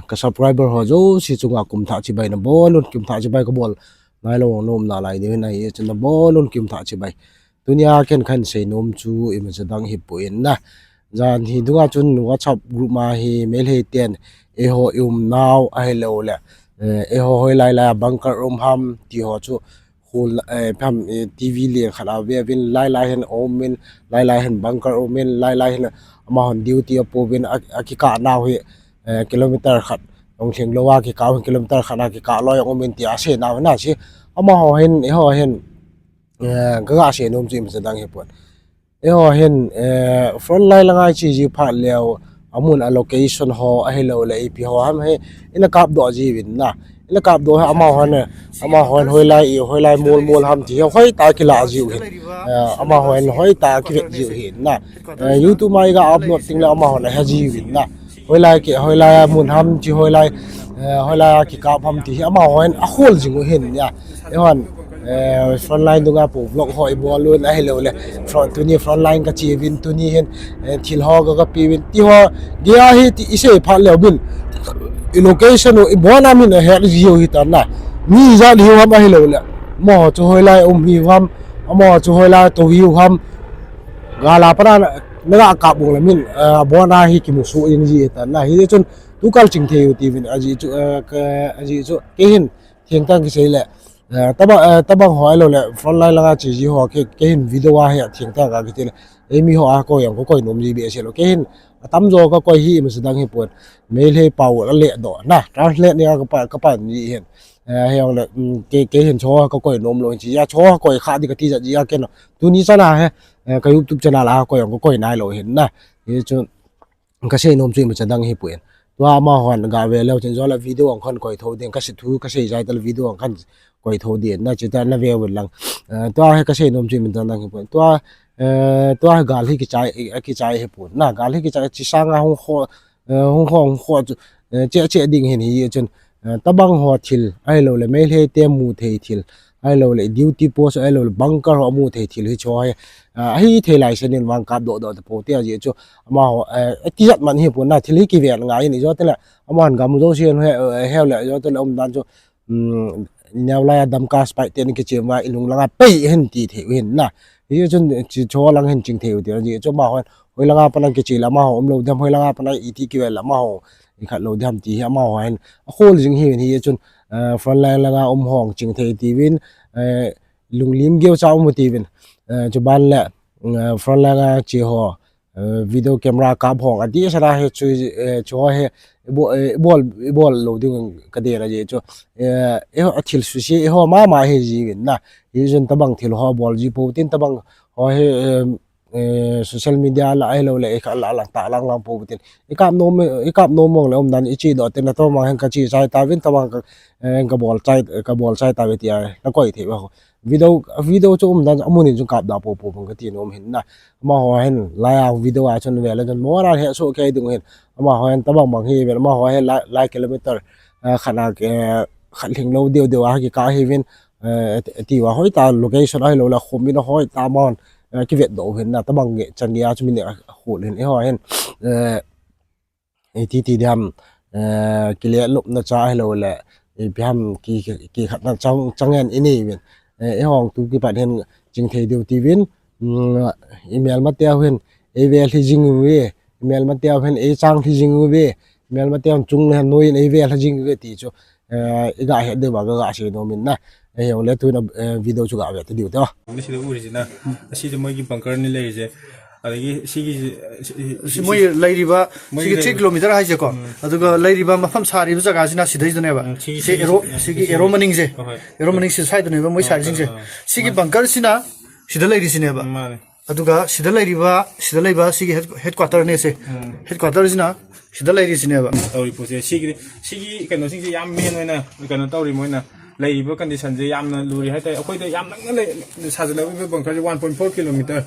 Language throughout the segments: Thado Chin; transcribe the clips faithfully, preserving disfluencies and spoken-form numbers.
ka subscriber ho jouse chunga kum thah chibai nabonun, kum thah chibai kabol nailou nom nalai diu hin ahi, chun nabonun kum thah chibai. Tunia ken kahin seinom chu imacha dang hipon na. Jan hi dunga chun WhatsApp group ma hi Meitei ten eiho i umnau ahilouleh, eh, eiho hoilai lai a bunker um ham ti ho chu hol, eh, pham, eh, TV lien khat a ve uvin, lai lai hin um in, lai lai hin bunker um in, lai lai hin amahon duty apouvin, a, akikah nau hi, eh, kilometer khat jong lhinglou a kikah u hin, kilometer khat a kikah lou jong um in tia asei nau hin ahi. Amaho hin, eiho hin, eh, kaga seinom chu imacha dang hipon. Eiho hin, eh, front line langa iche ji phat leu, amun a location ho ahilouleh ipi ho ham hi ina kapdoh jiuvin na. Ina kapdoh hi amahon, amahon hoilai i, hoilai mol mol ham ti hi hoitah a kilah jiu hin. Eh, amahon hoitah a kivet jiu hin na. Eh, YouTube ma iga upload tengleh amahon ahe jiuvin na. Hoilai ki, hoilai a mun ham ti, hoilai, eh, hoilai a kikap ham ti hi amahon ahol jing u hin na. Eihon, eh, front line dunga po vlog ho ibol un ahilouleh. Front, tuni front line kache uvin, tuni hin, eh, thil ho ka, kape uvin. Ti ho, gei a hi ti isei phat leu bin. I location u, ibon a min ahe jiu hitan na. Mi ijat hiu ham ahilouleh. Amaho chu hoilai um hiu ham. Amaho chu hoilai tou hiu ham. Gal a pat a na, naga kap bang leh min, eh, abon a hi kimusoh jing ji hitan na. Hichun, tukal chingthei u tiuvin, ajeh chu, eh, ka, ajeh chu, kei hin, thengtah kisei leh, eh, tabang, eh, tabang ho ahilouleh, front line langa che ji ho, kei, kei hin video a hi thengtah kakiti leh, eimi ho a kakoi jong kakoi nom ji behseh lou, kei hin, atamjo kakoi hi imacha dang hipon, Meitei pao a ledoh na, translate ni a kapa, kapan ji hin, eh, hijongleh, um, kei, kei hin cho kakoi nom lou hin chi, a cho kakoi kha di kati jat ji a ken, tuni chan a hi, eh, ka YouTube channel a kakoi jong kakoi nailou hin na, hichu, kaseinom chu imacha dang hipon. Tua amahon gave leu chun jong leh video jong kahin koi thou ding, kasei thu kasei jai tah leh video jong kahin koi thou ding, na chutah na ve uvin lang. Eh, tua hi kaseinom chu imacha dang hipon. Tua, eh, tua hi gal hi kichai, akichai hipon. Na gal hi kichai, chi sanga hung kho, eh, hung kho, hung kho chu, eh, che, che ding hin hichun. Eh, tabang ho thil, ahilouleh, Meitei te mu thei thil, ahilouleh, duty post, ahilouleh, bunker ho mu thei thil hicho hi, ah, ahithei lai senin vang kapdoh doh tapou te ajeh chu, amaho, eh, tijat man hipon na thil hi kiven ngai in ijou tile, amahon gam jouse hin he, eh, heu leh ijou tile umdan chu, um, neo lai a Damkas Paite ten kiche ma ilung langa pei hin ti thei u hin na. Hichun, chi cho lang hin chingthei u ti ajeh chu amahon, hoilanga pat a kiche leh amaho umlou ding ham, hoilanga pat a iti kive leh amaho ikhat lou ding ham ti hi amaho hin ahol jing hi, hichun, eh, front line langa um ho chingthei tiuvin, eh, lunglim geucha um u tiuvin, eh, chuban leh, eh, front line a che ho, eh, video camera kap ho adeh sela hi chu, eh, chu ho hi ibo-, eh, ibol, ibol lou ding kadei na ajeh chu, eh, eh, athil suse eiho mama hi jiuvin na, hichun tabang thil ho bol ji pou tin tabang ho hi, eh, eh, social media lah ahilouleh, ikhat lah lang tah lang lang pou tin. Ikap nom, ikap nom mong leh umdan iche doh tin, atomang hin kache chai tauvin, tomang ka, eh, kabol chai, kabol chai tauve tia, nakoi thei uva. Video, video chu umdan amun in chu kapdoh pou pou bang kati nom hin na. Amaho hin, lai a video a chun ve leh chun, mona hesoh kei ding hin. Amaho hin, tabang bang hi ve, amaho hin, lai, lai kilometer, eh, khat a, eh, khat lhinglou deu deu a kikah hiuvin, eh, ti, ti uva hoitah location ahilouleh, khum in hoitah amahon, eh, kivetdoh u hin na, tabang nge chan gei a chu min ahol hin, eiho hin, eh, iti ti ding ham, eh, kilehlupna cha ahilouleh, ipi ham ki, ki, kikhatna chang, chang in inei uvin. Eh, eiho tu kipat hin chingthei diu tiuvin, um, imelma teu hin, eive lhi jing uve, imelma teu hin, eichang lhi jing uve, imelma teu hin chung leh hin noi in eive lhi jing uve ti chu, eh, iga het diu va, kaga seinom in na. Eh, hijongleh tuna, eh, video chu gave ta diu te. ꯑꯁꯤꯗ ꯎꯔꯤꯁꯤꯅ, ꯑꯁꯤꯗ ꯃꯣꯏꯒꯤ bunker ꯅꯤ ꯂꯩꯔꯤꯁꯦ꯫ ꯑꯗꯒꯤ ꯁꯤꯒꯤꯁꯤ, ꯁꯤ, ꯁꯤ ꯁꯤ, ꯃꯣꯏ ꯂꯩꯔꯤꯕ, ꯃꯣꯏ ꯁꯤꯒꯤ ꯂꯩ-, three kilometer ꯍꯥꯏꯁꯦꯀꯣ꯫ ꯎꯝ꯫ ꯑꯗꯨꯒ ꯂꯩꯔꯤꯕ ꯃꯐꯝ ꯁꯥꯔꯤꯕ ꯖꯒꯥꯁꯤꯅ ꯁꯤꯗꯩꯗꯅꯦꯕ꯫ ꯎꯝ, ꯁꯤꯒꯤ, ꯁꯤ ꯁꯤꯒꯤ, ꯑꯦꯔꯣ-, ꯁꯤꯒꯤ ꯁꯤꯒꯤ ꯑꯦꯔꯣ ꯃꯅꯤꯡꯁꯦ꯫ ꯍꯣꯏ, ꯍꯣꯏ꯫ ꯑꯦꯔꯣ ꯃꯅꯤꯡꯁꯤ ꯁ꯭ꯋꯥꯏꯗꯅꯦꯕ ꯃꯣꯏ ꯑꯥ, ꯁꯥꯔꯤꯁꯤꯡꯁꯦ꯫ ꯑꯥ, ꯑꯥ꯫ ꯁꯤꯒꯤ ꯃꯥꯅꯦ꯫ Bunker ꯁꯤꯅ ꯁꯤꯗ ꯂꯩꯔꯤꯁꯤꯅꯦꯕ꯫ ꯎꯝ, ꯃꯥꯅꯦ꯫ ꯑꯗꯨꯒ ꯁꯤꯗ ꯂꯩꯔꯤꯕ, ꯁꯤꯗ ꯂꯩꯕ ꯁꯤꯒꯤ head, headquarter ꯅꯦ ꯁꯦ꯫ ꯎꯝ꯫ Headquarter ꯁꯤꯅ ꯁꯤꯗ ꯂꯩꯔꯤꯁꯤꯅꯦꯕ꯫ ꯇꯧꯔꯤ ꯄꯣꯠꯁꯦ꯫ ꯁꯤꯒꯤ, ꯁꯤꯒꯤ ꯀꯩꯅꯣꯁꯤꯡꯁꯦ ꯌꯥꯝ main ꯑꯣꯏꯅ ꯀꯩꯅꯣ ꯇꯧꯔꯤ, ꯃꯣꯏꯅ ꯂꯩꯔꯤꯕ condition ꯁꯦ ꯌꯥꯝꯅ ꯂꯨꯔꯤ ꯍꯥꯏꯇꯥꯔꯦ꯫ ꯑꯩꯈꯣꯏꯗ ꯌꯥꯝ ꯅꯛꯅ ꯂꯩ, ꯁꯥꯖꯜꯂꯛꯂꯤꯕ bunker ꯁꯦ one point four kilometer,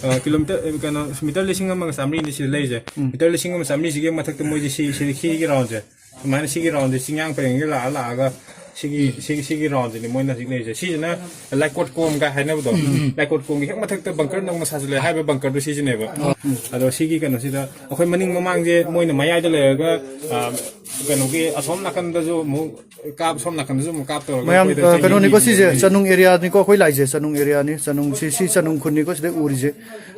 ꯑ, kilometer, ꯑ, ꯀꯩꯅꯣ, meter ꯂꯤꯁꯤꯡ ꯑꯃꯒ ꯆꯥꯃꯔꯤꯅꯤ ꯁꯤꯗ ꯂꯩꯔꯤꯁꯦ꯫ ꯎꯝ꯫ Meter ꯂꯤꯁꯤꯡ ꯑꯃ ꯆꯥꯃꯔꯤꯁꯤꯒꯤ ꯃꯊꯛꯇ ꯃꯣꯏꯁꯦ ꯁꯤ, ꯁꯤ, ꯁꯤꯒꯤ round ꯁꯦ, ꯁꯨꯃꯥꯏꯅ ꯁꯤꯒꯤ round ꯁꯦ ꯆꯤꯡꯌꯥꯡ ꯄꯔꯦꯡꯒꯤ ꯂꯥꯛꯑ, ꯂꯥꯛꯑꯒ ꯁꯤꯒꯤ ꯁꯤꯒꯤ ꯁꯤꯒꯤ ꯔꯥꯎꯟꯁꯤꯅꯤ ꯃꯣꯏꯅ ꯍꯧꯖꯤꯛ ꯂꯩꯔꯤꯁꯦ꯫ ꯁꯤꯁꯤꯅ ꯂꯥꯏꯀꯣꯠ ꯀꯣꯝꯒ ꯍꯥꯏꯅꯕꯗꯣ, ꯂꯥꯏꯀꯣꯠ ꯀꯣꯝꯒꯤ ꯍꯦꯛ ꯃꯊꯛꯇ ꯕꯪꯀꯔ ꯅꯧꯅ ꯁꯥꯖꯤꯜꯂꯦ ꯍꯥꯏꯕ ꯕꯪꯀꯔꯗꯨ ꯁꯤꯁꯤꯅꯦꯕ꯫ ꯑꯗꯣ ꯁꯤꯒꯤ ꯀꯩꯅꯣꯁꯤꯗ ꯑꯩꯈꯣꯏ ꯃꯅꯤꯡ ꯃꯃꯥꯡꯁꯦ ꯃꯣꯏꯅ ꯃꯌꯥꯏꯗ ꯂꯩꯔꯒ, ꯑ, ꯀꯩꯅꯣꯒꯤ ꯑꯁꯣꯝ ꯅꯥꯀꯟꯗꯁꯨ ꯑꯃꯨꯛ ꯀꯥꯞ, ꯁꯣꯝ ꯅꯥꯀꯟꯗꯁꯨ ꯑꯃꯨꯛ ꯀꯥꯞ ꯇꯧꯔꯒ ꯃꯌꯥꯝ, ꯑꯩꯈꯣꯏꯗ ꯑ, ꯆꯍꯤ ꯀꯩꯅꯣꯅꯤꯀꯣ, ꯑꯅꯤꯒꯤ ꯁꯤꯁꯦ ꯂꯩꯔꯤ꯫ ꯆꯅꯨꯡ ꯑꯦꯔꯤꯌꯥꯅꯤꯀꯣ, ꯑꯩꯈꯣꯏ ꯂꯥꯛꯏꯁꯦ ꯆꯅꯨꯡ ꯑꯦꯔꯤꯌꯥꯅꯤ꯫ ꯆꯅꯨꯡ ꯁꯤ, ꯁꯤ ꯆꯅꯨꯡ ꯈꯨꯟꯅꯤꯀꯣ, ꯁꯤꯗ ꯎꯔꯤꯁꯦ꯫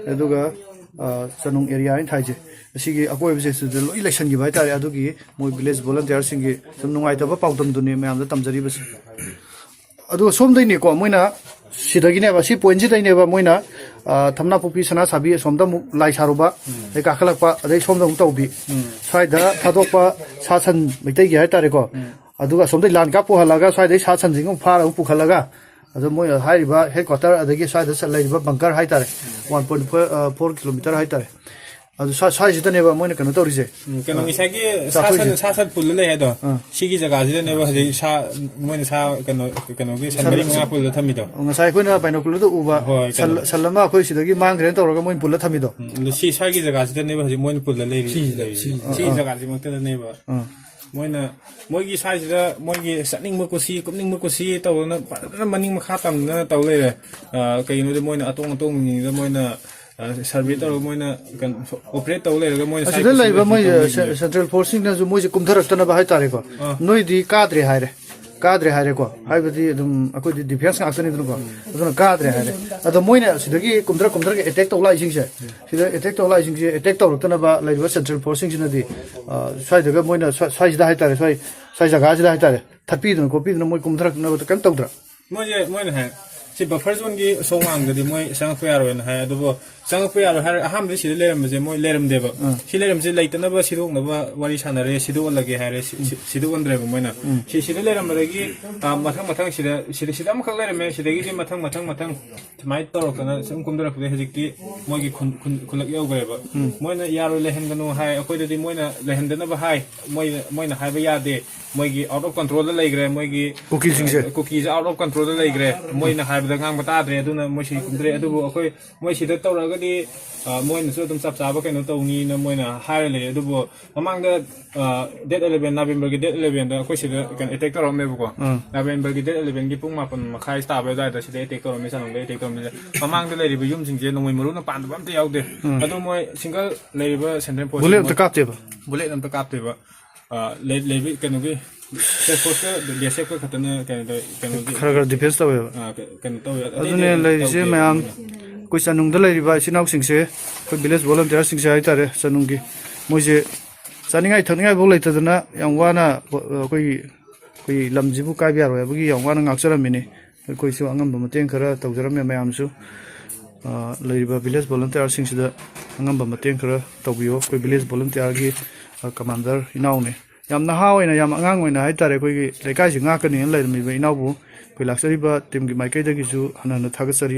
ꯑꯗꯨꯒ, ꯑ, ꯆꯅꯨꯡ ꯑꯦꯔꯤꯌꯥ ꯍꯥꯏꯅ ꯊꯥꯏꯁꯦ꯫ ꯑꯁꯤꯒꯤ ꯑꯀꯣꯏꯕꯁꯦ ꯁꯤꯗ ꯂꯣꯏ ꯂꯩꯁꯟꯈꯤꯕ ꯍꯥꯏꯇꯥꯔꯦ꯫ ꯑꯗꯨꯒꯤ ꯃꯣꯏ ꯚꯤꯂꯦꯖ ꯚꯣꯂꯟꯇꯤꯌꯔꯁꯤꯡꯒꯤ ꯁꯨꯝ ꯅꯨꯡꯉꯥꯏꯇꯕ ꯄꯥꯎꯗꯝꯗꯨꯅꯤ ꯃꯌꯥꯝꯗ ꯇꯝꯖꯔꯤꯕꯁꯦ꯫ ꯑꯗꯨꯒ ꯁꯣꯝꯗꯩꯅꯤꯀꯣ, ꯃꯣꯏꯅ ꯁꯤꯗꯒꯤꯅꯦꯕ, ꯁꯤ ꯄꯣꯏꯟꯁꯤꯗꯩꯅꯦꯕ ꯃꯣꯏꯅ, ꯑ, ꯊꯝꯅꯥꯄꯣꯛꯄꯤ ꯁꯅꯥꯁꯥꯕꯤ ꯑꯁꯣꯝꯗ ꯑꯃꯨꯛ ꯂꯥꯏ ꯁꯥꯔꯨꯕ, ꯑꯗꯩ ꯀꯥꯈꯠꯂꯛꯄ, ꯑꯗꯩ ꯁꯣꯝꯗ ꯑꯃꯨꯛ ꯇꯧꯕꯤ꯫ ꯁ꯭ꯋꯥꯏꯗ ꯊꯥꯗꯣꯛꯄ ꯁꯥ ꯁꯟ ꯃꯩꯇꯩꯒꯤ ꯍꯥꯏꯇꯥꯔꯦꯀꯣ꯫ ꯑꯗꯨꯒ ꯑꯁꯣꯝꯗꯩ ꯂꯥꯟ ꯀꯥꯞ ꯄꯨꯍꯜꯂꯒ ꯁ꯭ꯋꯥꯏꯗꯩ ꯁꯥ ꯁꯟꯁꯤꯡ ꯑꯃꯨꯛ ꯐꯥꯔꯒ ꯑꯃꯨꯛ ꯄꯨꯈꯠꯂꯒ, ꯑꯗꯣ ꯃꯣꯏ ꯍꯥꯏꯔꯤꯕ ꯍꯦꯗ ꯀ꯭ꯋꯥꯇꯔ ꯑꯗꯒꯤ ꯁ꯭ꯋꯥꯏꯗ ꯆꯠ-, ꯂꯩꯔꯤꯕ ꯕꯪꯀꯔ ꯍꯥꯏꯇꯥꯔꯦ, ꯋꯥꯟ ꯄꯣꯏꯟ ꯐꯣꯔ, ꯑ, ꯐꯣꯔ ꯀꯤꯂꯣꯃꯤꯇꯔ ꯍꯥꯏꯇꯥꯔꯦ꯫ ꯑꯗꯨ ꯁ꯭ꯋꯥ-, ꯁ꯭ꯋꯥꯏꯁꯤꯗꯅꯦꯕ ꯃꯣꯏꯅ ꯀꯩꯅꯣ ꯇꯧꯔꯤꯁꯦ꯫ ꯎꯝ, ꯀꯩꯅꯣ, ꯑ, ꯉꯁꯥꯏꯒꯤ ꯁꯥ ꯁꯟ, ꯆꯥꯊꯣꯛꯏꯁꯦ꯫ ꯁꯥ ꯁꯟ ꯄꯨꯜꯂ ꯂꯩ ꯍꯥꯏꯗꯣ, ꯑ꯫ ꯁꯤꯒꯤ ꯖꯒꯥꯁꯤꯗꯅꯦꯕ ꯍꯧꯖꯤꯛ ꯁꯥ, ꯃꯣꯏꯅ ꯁꯥ, ꯀꯩꯅꯣ, ꯀꯩꯅꯣꯒꯤ ꯁꯟ ꯁꯟ ꯃꯔꯤ ꯃꯉꯥ ꯄꯨꯜꯂ ꯊꯝꯃꯤꯗꯣ꯫ ꯉꯁꯥꯏ ꯑꯩꯈꯣꯏꯅ ꯕꯥꯏꯅꯣꯀꯨꯂꯔꯗ ꯎꯕ ꯍꯣꯏ, ꯁꯟ, ꯀꯩꯅꯣ꯫ ꯁꯟ ꯑꯃ ꯑꯩꯈꯣꯏ ꯁꯤꯗꯒꯤ ꯃꯥꯡꯈ꯭ꯔꯦꯅ ꯇꯧꯔꯒ ꯃꯣꯏꯅ ꯄꯨꯜꯂ ꯊꯝꯃꯤꯗꯣ꯫ ꯎꯝ, ꯑꯗꯨ ꯁꯤ ꯁ꯭ꯋꯥꯏꯒꯤ ꯖꯒꯥꯁꯤꯗꯅꯦꯕ ꯍꯧꯖꯤꯛ ꯃꯣꯏꯅ ꯄꯨꯜꯂ ꯂꯩꯔꯤ-, ꯁꯤ, ꯂꯩꯔꯤꯁꯦ꯫ ꯁꯤ, ꯁꯤ ꯑ, ꯑ꯫ ꯖꯒꯥꯁꯤꯃꯛꯇꯗꯅꯦꯕ꯫ ꯑ꯫ ꯃꯣꯏꯅ, ꯃꯣꯏꯒꯤ ꯁ꯭ꯋꯥꯏꯁꯤꯗ ꯃꯣꯏꯒꯤ ꯆꯠꯅꯤꯡꯕ ꯀꯨꯁꯤ, ꯀꯨꯞꯅꯤꯡꯕ ꯀꯨꯁꯤ ꯇꯧꯗꯅ ꯐꯖꯅ ꯃꯅꯤꯡ ꯃꯈꯥ ꯇꯝꯗꯅ ꯇꯧ ꯂꯩꯔꯦ꯫ ꯑ, ꯀꯩꯒꯤꯅꯣꯗꯤ ꯃꯣꯏꯅ ꯑꯇꯣꯡ ꯑꯇꯣꯡꯕꯁꯤꯡꯗ ꯃꯣꯏꯅ, ꯑ, ꯁꯔꯚꯦ ꯇꯧꯔꯒ ꯃꯣꯏꯅ ꯀꯩꯅꯣ, ꯑꯣꯄꯔꯦꯠ ꯇꯧ ꯂꯩꯔꯒ ꯃꯣꯏꯅ ꯑꯁꯤꯗ ꯁ꯭ꯋꯥꯏꯗ ꯂꯩꯕ ꯃꯣꯏ, ꯁꯤꯗ ꯑ, ꯁꯦ-, ꯁꯦꯟꯇ꯭ꯔꯦꯜ ꯐꯣꯔꯁꯁꯤꯡꯅꯁꯨ ꯃꯣꯏꯁꯦ ꯀꯨꯝꯊꯔꯛꯇꯅꯕ ꯍꯥꯏꯇꯥꯔꯦꯀꯣ꯫ ꯑꯥ꯫ ꯅꯣꯏꯗꯤ ꯀꯥꯗ꯭ꯔꯦ ꯍꯥꯏꯔꯦ꯫ ꯀꯥꯗ꯭ꯔꯦ ꯍꯥꯏꯔꯦꯀꯣ꯫ ꯍꯥꯏꯕꯗꯤ ꯑꯗꯨꯝ ꯑꯩꯈꯣꯏꯗꯤ ꯗꯤꯐꯦꯟꯁ ꯉꯥꯛꯇꯅꯤꯗꯅꯀꯣ꯫ ꯑꯗꯨꯅ ꯀꯥꯗ꯭ꯔꯦ ꯍꯥꯏꯔꯦ꯫ ꯑꯗꯣ ꯃꯣꯏꯅ ꯁꯤꯗꯒꯤ ꯀꯨꯝꯊꯔ ꯀꯨꯝꯊꯔꯒ ꯑꯦꯇꯦꯛ ꯇꯧ ꯂꯥꯛꯏꯁꯤꯡꯁꯦ, ꯁꯤꯗ ꯑꯦꯇꯦꯛ ꯇꯧ ꯂꯥꯛꯏꯁꯤꯡꯁꯦ ꯑꯦꯇꯦꯛ ꯇꯧꯔꯛꯇꯅꯕ ꯂꯩꯔꯤꯕ ꯁꯦꯟꯇ꯭ꯔꯦꯜ ꯐꯣꯔꯁꯁꯤꯡꯁꯤꯅꯗꯤ, ꯑ, ꯁ꯭ꯋꯥꯏꯗꯒ ꯃꯣꯏꯅ ꯁ꯭ꯋꯥꯏ-, ꯁ꯭ꯋꯥꯏꯁꯤꯗ ꯍꯥꯏꯇꯥꯔꯦ, ꯁ꯭ꯋꯥꯏ, ꯁ꯭ꯋꯥꯏ ꯖꯒꯥꯁꯤꯗ ꯍꯥꯏꯇꯥꯔꯦ, ꯊꯠꯄꯤꯗꯅ ꯈꯣꯠꯄꯤꯗꯅ ꯃꯣꯏ ꯀꯨꯝꯊꯔꯛꯅꯕ ꯀꯩꯝ ꯇꯧꯗ꯭ꯔꯥ? ꯃꯣꯏꯁꯦ, ꯃꯣꯏꯅ ꯍꯥꯏ, ꯁꯤ ꯕꯐꯔ ꯖꯣꯟꯒꯤ ꯁꯣꯝ ꯋꯥꯡꯗꯗꯤ ꯃꯣꯏ ꯆꯪꯉꯛꯄ ꯌꯥꯔꯣꯏꯅ ꯍꯥꯏ꯫ ꯑꯗꯨꯕꯨ ꯆꯪꯉꯛꯄ ꯌꯥꯔꯣꯏ ꯍꯥꯏꯔ, ꯑꯍꯥꯟꯕꯗꯤ ꯁꯤꯗ ꯂꯩꯔꯝꯕꯁꯦ ꯃꯣꯏ ꯂꯩꯔꯝꯗꯦꯕ꯫ ꯎꯝ꯫ ꯁꯤ ꯂꯩꯔꯝꯕꯁꯦ ꯂꯩꯇꯅꯕ ꯁꯤꯗꯣꯛꯅꯕ ꯋꯥꯔꯤ ꯁꯥꯟꯅꯔꯦ, ꯁꯤꯗꯣꯛꯍꯜꯂꯒꯦ ꯍꯥꯏꯔꯦ, ꯁꯤ-, ꯁꯤ-, ꯁꯤꯗꯣꯛꯍꯟꯗ꯭ꯔꯦꯕ ꯃꯣꯏꯅ꯫ ꯎꯝ꯫ ꯁꯤ-, ꯁꯤꯗ ꯂꯩꯔꯝꯕꯗꯒꯤ, ꯑ, ꯃꯊꯪ ꯃꯊꯪ ꯁꯤꯗ, ꯁꯤꯗ, ꯁꯤꯗ ꯑꯃꯈꯛ ꯂꯩꯔꯝꯃꯦ, ꯁꯤꯗꯒꯤꯗꯤ ꯃꯊꯪ, ꯃꯊꯪ, ꯃꯊꯪ ꯁꯨꯃꯥꯏꯅ ꯇꯧꯔꯛꯇꯅ ꯁꯨꯝ ꯀꯨꯝꯊꯔꯛꯄꯗꯒꯤ ꯍꯧꯖꯤꯛꯇꯤ ꯃꯣꯏꯒꯤ ꯈꯨꯟ, ꯈꯨꯟ, ꯈꯨꯜꯂꯛ ꯌꯧꯈ꯭ꯔꯦꯕ꯫ ꯎꯝ꯫ ꯃꯣꯏꯅ ꯌꯥꯔꯣꯏ, ꯂꯩꯍꯟꯒꯅꯨ ꯍꯥꯏ, ꯑꯩꯈꯣꯏꯗꯗꯤ ꯃꯣꯏꯅ ꯂꯩꯍꯟꯗꯅꯕ ꯍꯥꯏ, ꯃꯣꯏ, ꯃꯣꯏꯅ ꯍꯥꯏꯕ ꯌꯥꯗꯦ, ꯃꯣꯏꯒꯤ ꯑꯥꯎꯠ ꯑꯣꯐ ꯀꯟꯇ꯭ꯔꯣꯜꯗ ꯂꯩꯈ꯭ꯔꯦ, ꯃꯣꯏꯒꯤ ꯀꯨꯀꯤꯁꯤꯡꯁꯦ꯫ ꯑ, ꯀꯨꯀꯤꯁꯦ ꯑꯥꯎꯠ ꯑꯣꯐ ꯀꯟꯇ꯭ꯔꯣꯜꯗ ꯂꯩꯈ꯭ꯔꯦ, ꯃꯣꯏꯅ ꯍꯥꯏꯕꯗ ꯉꯥꯡꯕ ꯇꯥꯗ꯭ꯔꯦ, ꯑꯗꯨꯅ ꯃꯣꯏ ꯁꯤ ꯀꯨꯝꯊꯔꯦ꯫ ꯑꯗꯨꯕꯨ ꯑꯩꯈꯣꯏ, ꯃꯣꯏ ꯁꯤꯗ ꯇꯧꯔꯛꯑꯒꯗꯤ, ꯑ, ꯃꯣꯏꯅꯁꯨ ꯑꯗꯨꯝ ꯆꯞ ꯆꯥꯕ ꯀꯩꯅꯣ ꯇꯧꯅꯤꯅ ꯃꯣꯏꯅ ꯍꯥꯏꯔ ꯂꯩ꯫ ꯑꯗꯨꯕꯨ ꯃꯃꯥꯡꯗ, ꯑ, date eleven, November ꯒꯤ date eleven ꯗ ꯑꯩꯈꯣꯏ ꯁꯤꯗ ꯀꯩꯅꯣ ꯑꯦꯇꯦꯛ ꯇꯧꯔꯛꯑꯝꯃꯦꯕꯀꯣ꯫ ꯎꯝ꯫ November ꯒꯤ date eleven ꯒꯤ ꯄꯨꯡ ꯃꯥꯄꯟ ꯃꯈꯥꯏ ꯇꯥꯕ ꯑꯗꯨꯋꯥꯏꯗ ꯁꯤꯗ ꯑꯦꯇꯦꯛ ꯇꯧꯔꯝꯃꯦ, ꯆꯅꯨꯡꯗ ꯑꯦꯇꯦꯛ ꯇꯧꯔꯝꯃꯦ꯫ ꯃꯃꯥꯡꯗ ꯂꯩꯔꯤꯕ ꯌꯨꯝꯁꯤꯡꯁꯦ ꯅꯣꯡꯃꯩ ꯃꯔꯨꯅ ꯄꯥꯟꯗꯕ ꯑꯝꯇ ꯌꯥꯎꯗꯦ꯫ ꯎꯝ꯫ ꯑꯗꯣ ꯃꯣꯏ ꯁꯤꯡꯒꯜ ꯂꯩꯔꯤꯕ ꯁꯦꯟꯇ꯭ꯔꯦꯜ ꯐꯣꯔꯁ ꯕꯨꯂꯦꯠ ꯑꯝꯇ ꯃꯣꯏ ꯀꯥꯞꯇꯦꯕ? ꯕꯨꯂꯦꯠ ꯑꯝꯇ ꯀꯥꯞꯇꯦꯕ꯫ ꯑ, ꯂꯩ-, ꯂꯩꯕꯤ ꯀꯩꯅꯣꯒꯤ ꯁꯦꯜꯐ ꯐꯣꯔꯁꯀ ꯕꯤ ꯑꯦꯁ ꯑꯦꯐꯀ ꯈꯛꯇꯅ ꯀꯩꯅꯣ ꯇꯧ-, ꯀꯩꯅꯣꯒꯤ ꯈꯔ ꯈꯔ ꯗꯤꯐꯦꯟꯁ ꯇꯧꯋꯦꯕ꯫ ꯑ, ꯀ-, ꯀꯩꯅꯣ ꯇꯧꯋꯦ꯫ ꯑꯇꯩ ꯑꯗꯨꯅꯦ ꯑꯇꯩ ꯂꯩꯔꯤꯁꯦ ꯇꯧꯗꯦꯕ ꯃꯌꯥꯝ꯫ ꯃꯣꯏꯅ꯫ ꯑꯩꯈꯣꯏ ꯆꯅꯨꯡꯗ ꯂꯩꯔꯤꯕ ꯏꯆꯤꯟ ꯏꯅꯥꯎꯁꯤꯡꯁꯦ, ꯑꯩꯈꯣꯏ ꯚꯤꯂꯦꯖ ꯚꯣꯂꯨꯟꯇꯤꯌꯔꯁꯤꯡꯁꯦ ꯍꯥꯏꯇꯥꯔꯦ, ꯆꯅꯨꯡꯒꯤ, ꯃꯣꯏꯁꯦ ꯆꯥꯅꯤꯡꯉꯥꯏ ꯊꯛꯅꯤꯡꯉꯥꯏ ꯐꯥꯎ ꯂꯩꯇꯗꯅ ꯌꯥꯝ ꯋꯥꯅ, ꯑꯩꯈꯣꯏꯒꯤ, ꯑꯩꯈꯣꯏꯒꯤ ꯂꯝꯁꯤꯕꯨ ꯀꯥꯏꯕ ꯌꯥꯔꯣꯏ ꯍꯥꯏꯕꯒꯤ ꯌꯥꯝ ꯋꯥꯅ ꯉꯥꯛꯆꯔꯝꯃꯤꯅꯤ꯫ ꯑꯩꯈꯣꯏꯁꯨ ꯑꯉꯝꯕ ꯃꯇꯦꯡ ꯈꯔ ꯇꯧꯖꯔꯝꯃꯦ ꯃꯌꯥꯝꯁꯨ꯫ ꯑ, ꯂꯩꯔꯤꯕ ꯚꯤꯂꯦꯖ ꯚꯣꯂꯨꯟꯇꯤꯌꯔꯁꯤꯡꯁꯤꯗ ꯑꯉꯝꯕ ꯃꯇꯦꯡ ꯈꯔ ꯇꯧꯕꯤꯌꯣ꯫ ꯑꯩꯈꯣꯏ ꯚꯤꯂꯦꯖ ꯚꯣꯂꯨꯟꯇꯤꯌꯔꯒꯤ, ꯑ, ꯀꯃꯥꯟꯗꯔ ꯏꯅꯥꯎꯅꯤ꯫ ꯌꯥꯝ ꯅꯍꯥ ꯑꯣꯏꯅ, ꯌꯥꯝ ꯑꯉꯥꯡ ꯑꯣꯏꯅ ꯍꯥꯏꯇꯥꯔꯦ, ꯑꯩꯈꯣꯏꯒꯤ ꯂꯩꯀꯥꯏꯁꯤ ꯉꯥꯛꯀꯅꯤꯅ ꯂꯩꯔꯝꯃꯤꯕ ꯏꯅꯥꯎꯕꯨ ꯑꯩꯈꯣꯏ ꯂꯥꯛꯆꯔꯤꯕ ꯇꯤꯝꯒꯤ ꯃꯥꯏꯀꯩꯗꯒꯤꯁꯨ ꯍꯟꯅ ꯍꯟꯅ ꯊꯥꯒꯠꯆꯔꯤ꯫